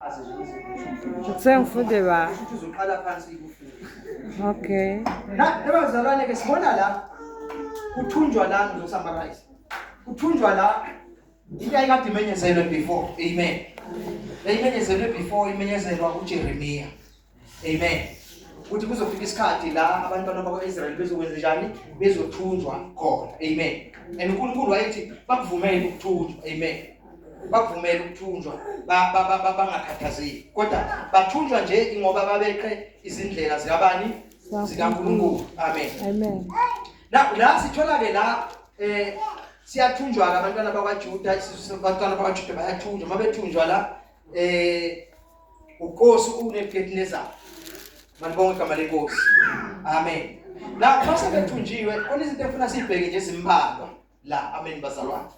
Aze nje ize. Sengifunde ba. Futhi uzoqala phansi ikufunde. Okay. Na ebazalwane ke sibona la kuthunjwa la ngizosummarize. Kuthunjwa la into ayikade imenyezelwe before. Amen. Yayimenyezelwe before imenyezelwa uJeremiah. Amen. Ukuthi kuzofika isikhathi la abantwana bakwa-Israyeli bezokwenza njani? Bezothunjwa khona. Amen. And uNkulunkulu wayethi bakuvumele ukuthunjwa. Amen. Bakuvumele ukuthunjwa bangakhathazeki. Kodwa bathunjwa nje ingoba babeqe izindlela zikabani? ZikaNkulunkulu. Amen. Amen. La la sithola ke la siyathunjwa ke abantwana bakwaJuda, isizwe sabantwana bakwaJuda bayathunjwa. Mabethunjwa la uNkosi uNebukadnezar. Malibonge igama lenkosi. Amen. La mase bethunjiwe khona izinto efuna sibheke nje ezimbalwa la. Amen bazalwane.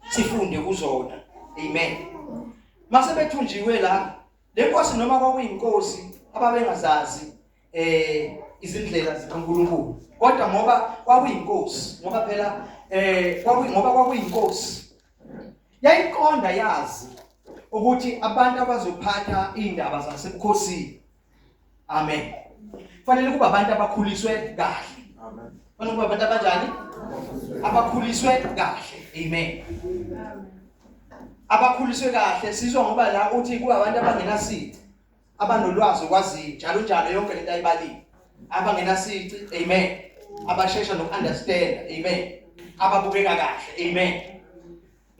Sifunde kuzona. Amen. Mase bethunjiwe la lenkosi noma kwakuyinkosi ababengazazi izindlela zikaNkulunkulu kodwa ngoba kwakuyinkosi ngoba phela ngoba kwakuyinkosi yayiqonda yazi ukuthi abantu abazophatha indaba zasebukhosini. Amen. Fanele kuba abantu abakhuliswe kahle. Amen. Fanele kuba abantu abanjani? Abakhuliswe kahle. Amen. Abakhuliswe kahle sizwa ngoba la uthi kuba abantu abangenasici, abanolwazi okwaziyo njalo njalo yonke lento ayibalile. Abangenasici, amen. Abashesha nokunderstand, amen. Ababukeka kahle, amen.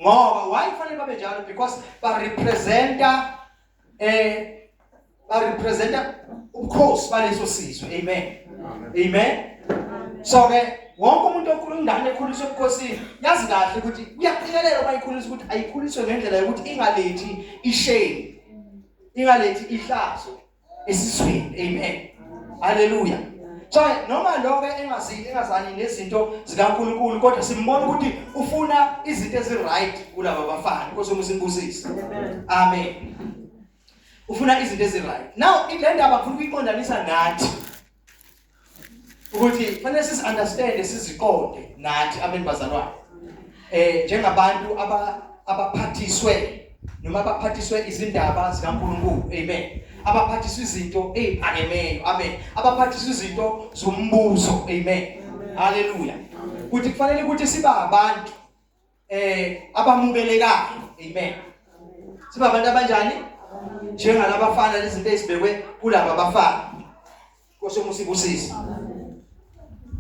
Ngoba why kufanele babe njalo? Because ba representa ba representa ubukhosi baleso sizwe. Amen. Amen. So ke wonke umuntu okhuluma ingane ekhuliswe ebukhosini yazi kahle ukuthi kuyaqikelelwa uma ikhuliswa ukuthi ayikhuliswe ngendlela yokuthi ingalethi ishame, ingalethi ihlazo esizweni. Amen. Hallelujah. So noma lokho engazani nezinto zikaNkuluNkulu kodwa simbona ukuthi ufuna izinto eziright kulaba bafana. Inkosi yomusa imbusise. Amen. Ufuna izinto eziright. Now le ndaba ngifuna ukuyiqondanisa nathi ukuthi fanele sizi understand siziqonde nathi. Amen bazalwane. Njengabantu abaphathiswe noma abaphathiswe izindaba zikaNkuluNkulu. Amen. Abaphathiswe izinto eziphakemeyo. Amen. Abaphathiswe izinto zombuso. Amen. Hallelujah. Kuthi kufanele ukuthi siba abantu abamukelekayo. Amen. Siba abantu abanjani? Njengalabafana lezinto ezibekwe kulaba bafana. Nkosi yomusa ibusise.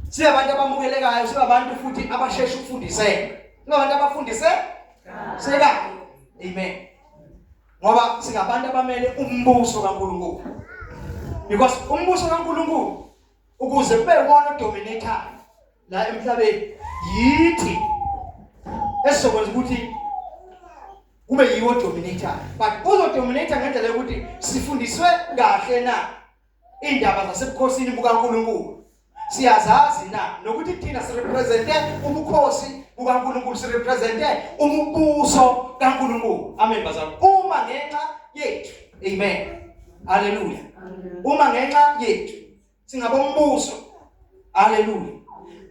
Siyabantu abamukelekayo, sibabantu futhi abashesha ukufundiseka. Sibabantu abafundise seka. Amen. Ngoba singabantu abamele umbuso kaNkuluNkulu. Because umbuso kaNkuluNkulu ukuze kube wona dominator la emhlabeni yithi esizokwenza ukuthi kube yiwo dominator, but uzodominator ngendlela yokuthi sifundiswe kahle na indaba zasebukhosini bukaNkuluNkulu, siyazazi na nokuthi thina sirepresente ubukhosi bukaNkuluNkulu, sirepresente umbuso kaNkuluNkulu. Amen bazalwane. Uma ngenxa yethu. Amen. Haleluya. Uma ngenxa yethu singabombuso. Haleluya.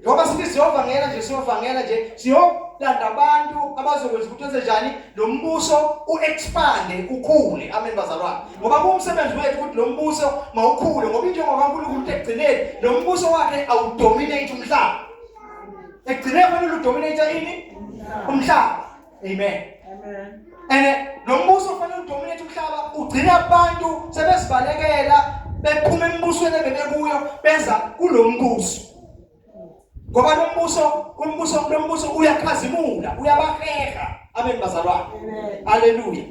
Njengoba sithi siyovangela nje, siyovangela nje, siyolanda abantu abazokwenza ukuthi wenze njani lo mbuso uexpande ukhule. Amen bazalwane. Ngoba kuwumsebenzi wethu ukuthi lo mbuso mawukhule, ngoba injongo kaNkulunkulu ukuthi ekugcineni lo mbuso wakhe awudominate umhlaba. Ekugcineni kufanele udominate ini? Umhlaba. Amen. Amen. And lo mbuso ufanele udominate umhlaba, ugcina abantu sebezibalekela bephuma embusweni ebebekuyo beza kulo mbuso. Ngoba lo mbuso, umbuso, lo mbuso uyakhazimula, uyabaheha. Amen bazalwane. Haleluya.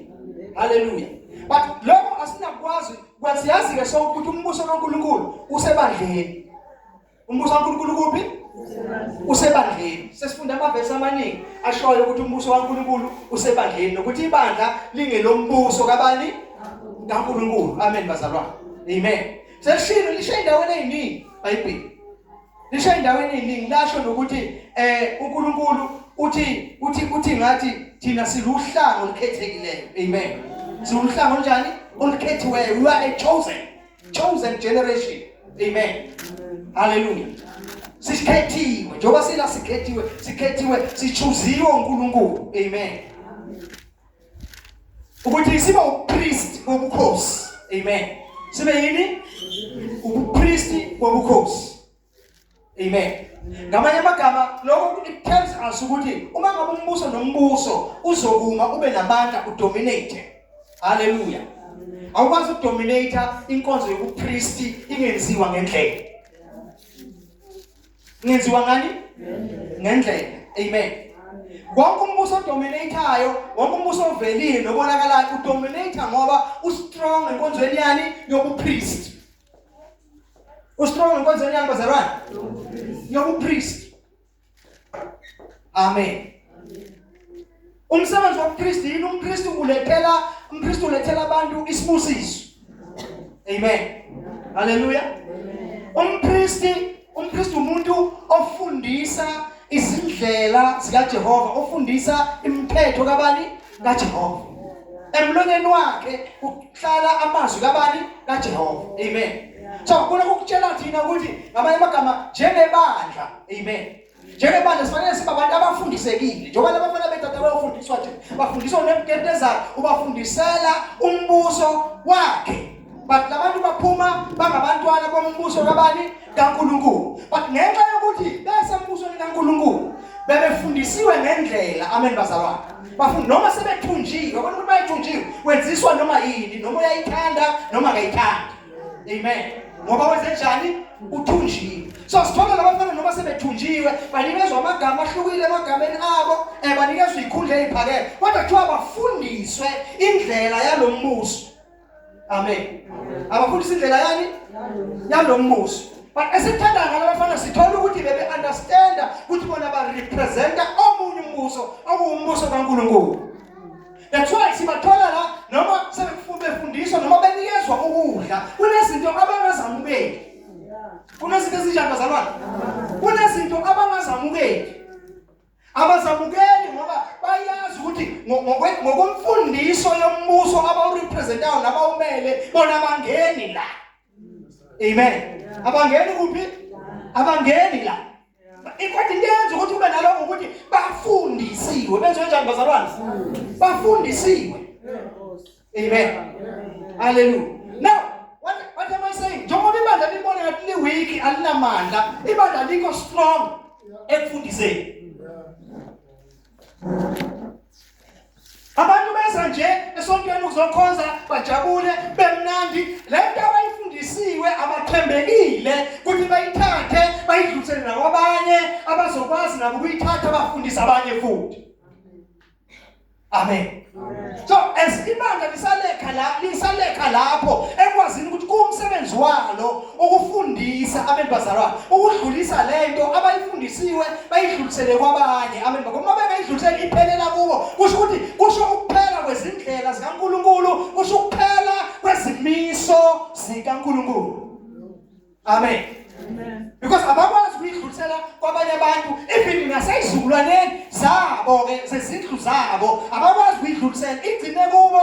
Haleluya. But lokho asinakwazi, kwasiyazi ke sonke ukuthi umbuso kaNkulunkulu usebandleni. Umbuso kaNkulunkulu kuphi? Usebandleni. Sesifunda amavesi amaningi ashoyo ukuthi umbuso kaNkulunkulu usebandleni nokuthi ibandla lingelombuso kabani? KaNkulunkulu. Amen bazalwane. Amen. Seshilo lisho endaweni eziningi iBhayibheli. Lisho endaweni eziningi lasho nokuthi uNkulunkulu uthi ngathi thina siluhlanga olukhethekileyo. Amen. Siluhlanga olunjani? Olukhethiweyo. We are a chosen generation. Amen. Hallelujah. Sikhethiwe njengoba sila sikhethiwe, sikhethiwe, sichuziwe uNkulunkulu. Amen. Ukuthi sibe upriest. Amen. Sibe yini? Ubupristi bobukhosi. Amen. Ngamanye amagama lokho it tells us ukuthi uma ngabe umbuso nombuso uzokuma ube namandla udominate. Hallelujah. Awukwazi ukudominate inkonzo yobupristi ingenziwa ngendlela. Ngenziwa ngani? Ngendlela. Amen. Wonke umbuso odominatayo, wonke umbuso ovelile nobonakalayo udominate ngoba ustrong enkonzweni yani yobupriest. Ustrong enkonzweni yani bazalwane? Yobupriest. Amen. Umsebenzi wobupriest yini? Umpriest ulethela umpriest ulethela abantu isibusiso. Amen. Hallelujah. Umpriest umpriest umuntu ofundisa izindlela zikaJehova, ofundisa imithetho kabani? KaJehova. Emlonyeni wakhe kuhlala amazwi kabani? KaJehova. Amen. So kuna ukutshela thina ukuthi ngamanye amagama njengebandla, amen. Njengebandla sifanele sibe abantu abafundisekile. Njengoba labafana betata bayofundiswa nje, bafundiswa uNebukadnezar, ubafundisela umbuso wakhe. But labantu baphuma bangabantwana bombuso kabani? kaNkulunkulu. But ngenxa yokuthi besembusweni kaNkulunkulu bebefundisiwe ngendlela, amen bazalwane. Bafunda noma sebethunjiwe, yabona ukuthi bayithunjiwe, wenziswa noma yini, noma uyayithanda noma akayithandi. Amen. Ngoba wenze njani? Uthunjiwe. So sithola labafana noma sebethunjiwe banikezwa amagama ahlukile emagameni abo, eh banikezwa izikhundla eziphakeme. Kodwa kuthiwa bafundiswe indlela yalombuso. Amen. Abafundisa indlela yani? Yalombuso. But esikuthanda ngalabafana sithola ukuthi bebe understand ukuthi bona ba representa omunye umbuso okuwumbuso kaNkulunkulu. That's why sibathola la noma sebefundiswa noma benikezwa ukudla kunezinto abangazamukeli. Kunezinto ezinjani bazalwane? Kunezinto abangazamukeli. Abazamukeli ngoba bayazi ukuthi ngokwemfundiso yombuso abawurepresentayo nabawumele bona bangeni la. Amen. Abangeni kuphi? Abangeni la. Kodwa into eyenza ukuthi kube naloko ukuthi bafundisiwe. Benziwe njani bazalwane? Bafundisiwe. Amen. Hallelujah. Now, what am I saying? Njengoba ibandla libona ngathi li-weak, alinamandla, ibandla likho strong ekufundiseni. Abantu beza nje esontweni ukuzokhonza bajabule bemnandi lento abayifundisiwe abathembekile ukuthi bayithathe bayidlulisele nakwabanye abazokwazi nabo ukuyithatha bafundise abanye futhi. Amen. So as ibandla lisalekha la lisalekha lapho ekwazini ukuthi kuwumsebenzi walo ukufundisa abantu bazalwane ukudlulisa lento abayifundisiwe bayidlulisele kwabanye amen ngoba uma bengayidluliseli iphelela kubo kusho ukuthi kusho ukuphela kwezindlela zikaNkuluNkulu kusho ukuphela kwezimiso zikaNkuluNkulu Amen. Amen. Because abakwazi ukuyidlulisela kwabanye abantu even nasezizukulwaneni zabo ke zezindlu zabo abakwazi ukuyidlulisela igcine kubo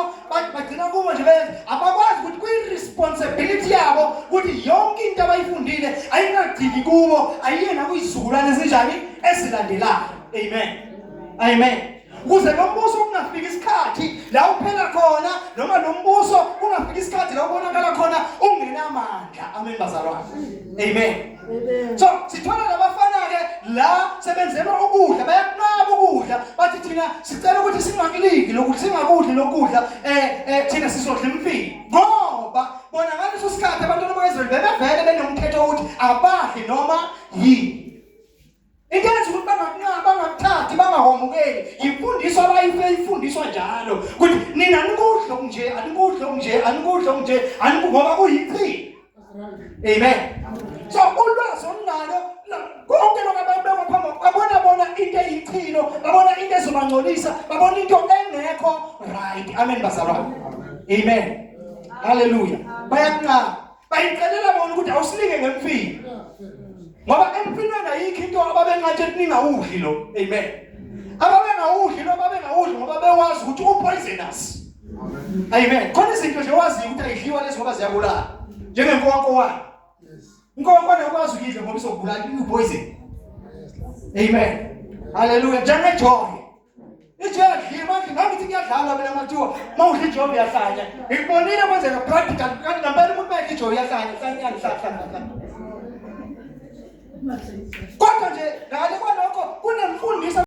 bagcina kubo nje benze abakwazi ukuthi kuyi responsibility yabo ukuthi yonke into abayifundile ayingagcini kubo ayiye nakuyizukulwane ezinjani ezilandelayo. Amen. Amen. Ukuze lo mbuso kungafiki isikhathi la uphela khona noma lo mbuso kungafiki isikhathi la ubonakala khona ungenamandla. Amen bazalwane. Amen. So sithola labafana ke la sebenzelwa ukudla bayakunqaba ukudla bathi thina sicela ukuthi singakuliki lokudla singakudli lokudla eh eh thina sizodla imfino ngoba bona ngaleso sikhathi abantwana bakwaIsrael bebevele benomthetho ukuthi abadli noma yini Into eyenza ukuthi bangakunqabi, bangakuthathi, bangakwamukeli yimfundiso abayife ifundiswa njalo ukuthi nina anikudli okunje, anikudli okunje, anikudli okunje, aniku ngoba kuyichilo. Amen. So ulwazi olunalo konke lokho ababekwa phambi babona bona into eyichilo, babona into ezobangcolisa, babona into engekho right. Amen bazalwane. Amen. Hallelujah. Bayakunqaba. Bayicelela bona ukuthi awusilinge ngemfino. Ngoba emfinweni ayikho into ababengathi ningawudli lo. Amen. Ababengawudli lo babengawudli ngoba bewazi ukuthi u poisonous. Amen. Khona izinto nje waziyo ukuthi ayidliwa lezi ngoba ziyabulala. Njengenkowankowane. Inkowankowane ukwazi ukuyidla ngoba izokubulala i poison. Amen. Hallelujah. Njengejoy. Ijoyi yadliwa manje ngangithi kuyadlalwa mina makuthiwa uma udla ijoyi uyahlanya. Ngikubonile kwenzeka practical kanti ngempela umuntu mayedla ijoyi uyahlanya, hlanya, hlanya, hlanya. Kodwa nje ngale kwa